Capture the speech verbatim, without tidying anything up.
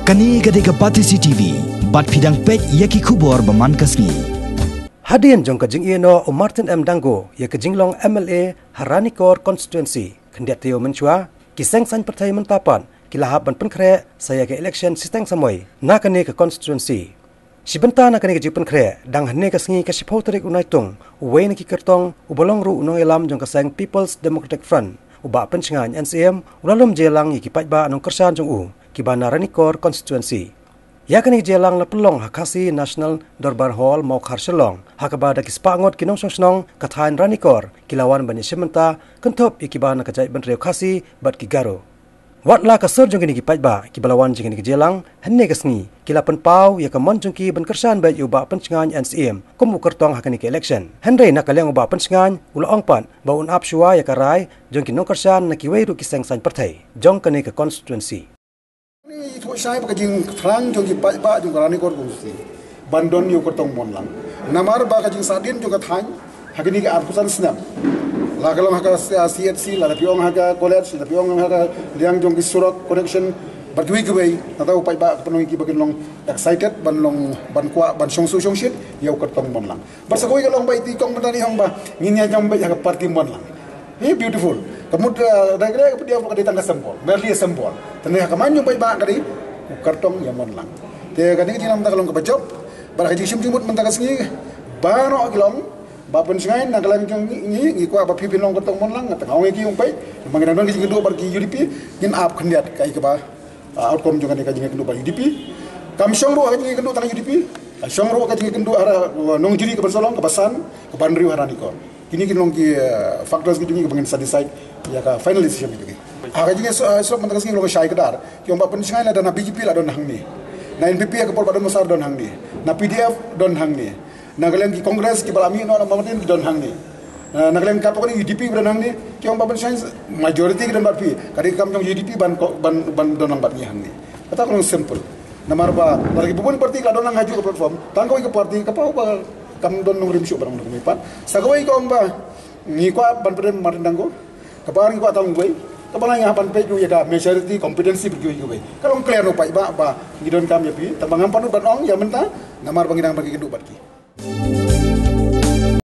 Kane ka dei ka Batesi T V, bad phi dang peit ïa ki khubor ba man ka sngi. Hadien jong ka jingïehnoh u Martin M Dango ïa ka jinglong M L A ha Ranikor constituency, khyndiat taïew mynshuwa, ki seng saiñ pyrthei mynta pat ki la hap ban pynkhreh sa ïa ka election shiteng samoi na kane ka constituency. Shi bynta na kane ka jingpynkhreh, dang hynne ka sngi ka shiphew tarik u Naitung, uwei na ki kyrtong uba long ruh u nongïalam jong ka seng People's Democratic Front, u Bah Pynshngaiñ N C M, u la lum jia lang ïa ki paidbah nongkyrshan jong u kiba na Ranikor constituency. Ïa kane ka jia lang la pynlong ha Khasi National Dorbar Hall, Mawkhar, Shillong, ha kaba da ki spah ngut ki nongshong shnong ka thaiñ Ranikor ki la wan ban ïashim bynta kynthup ïa kiba na ka jaitbynriew Khasi bad ki Garo. Wat la ka sur jong kine ki paidbah kiba la wan jong kane ka jia lang hynne ka sngi, ki la pynpaw ïa ka mon jong ki ban kyrshan beit ïa u Bah Pynshngaiñ N C M kum u kyrtong ha kane ka election. Hynrei na ka liang u Bah Pynshngaiñ u la ong pat ba un ap shuwa ïa ka rai jong ki nongkyrshan na kiwei ruh ki seng saiñ pyrthei jong kane ka constituency. Ngi thoh shai ba ka jingthrang jong ki paidbah jong ka Ranikor constituency ban don ïa u kyrtong Monlang. Namar ba ka jingsahdien jong ka thaiñ ha kine ki arphew san snem, la ka long ha ka C H C, la da phi ong ha ka college, la phi ong ha ka liang jong ki surok connection, bad kiwei kiwei, nangta u paidbah ka pynlong ïa ki ba kin long excited ban long, ban kwah ban shong suh shong shit ïa u kyrtong Monlang. Bad sa kawei ka long ba iti kong mynta ngi ong ba ngin ïa jam beit ha ka party Monlang. Hi, beautiful. Ka mut, eh, da ka dei ka pyndiaw ka dei tang ka symbol, merely a symbol. Te ne ha ka man jong paidbah ka dei u kyrtong ïa Monlang. Te ka dei ka jingnang mynta ka long kaba jop. Bad ka jingshim jingmut mynta ka sngi baroh ki long, Bah Pynshngaiñ, na ka liang jong ngi, ngi, ngi kwah ba phi phin long kyrtong Monlang. Nga tang ong ïa ki, ong peit, ma ngi dang don ka jingkynduh bad ki U D P, ngin ap khyndiat kaei kaba, ah, outcome jong kane ka jingkynduh bad U D P. Kam shong ruh ka jingkynduh tang U D P, ka shong ruh ka jingkynduh ha, uh, nongjri kaba sawdong, kaba san, kaba hynriew ha Ranikor. Kine ki long ki, uh, factors ki jong ngi kaba ngin sa decide ïa ka final decision ki jong ngi. Ha ka jingïasoh, uh, soh mynta ka sngi long shai kdar. Ki ong Bah Pynshngaiñ la don ha B J P, la don hangne. Na N P P ha ka por Bah Don Bosar don hangne. Na P D F don hangne. Na ka liang ki Congress kiba la mih noh na Bah Martin don hangne. Na, na ka liang katto katne U D P ba don hangne, ki ong Bah Pynshngaiñ, majority ki don bad phi. Ka dei ka kam jong U D P ban ko-, ban, ban don lang bad ngi hangne. Kata ka long simple. Namar ba lada ki bun party ki la don lang hajuh ka platform, tang kawei ka party ka paw ba kam don nongrim shuh ban ong da kawei pat. Sa kawei ka ong ba ngi kwah ban pynrem Martin Dango. Kaba ar ngi kwah tang uwei. Kaba lai nga ban peit ïa ka majority competency bad kiwei kiwei. Ka long clear noh paidbah ba ngi donkam ïa phi. Tang ba ngam pat nud ban ong ïa mynta, namar ba ngi dang ban ïakynduh bad ki.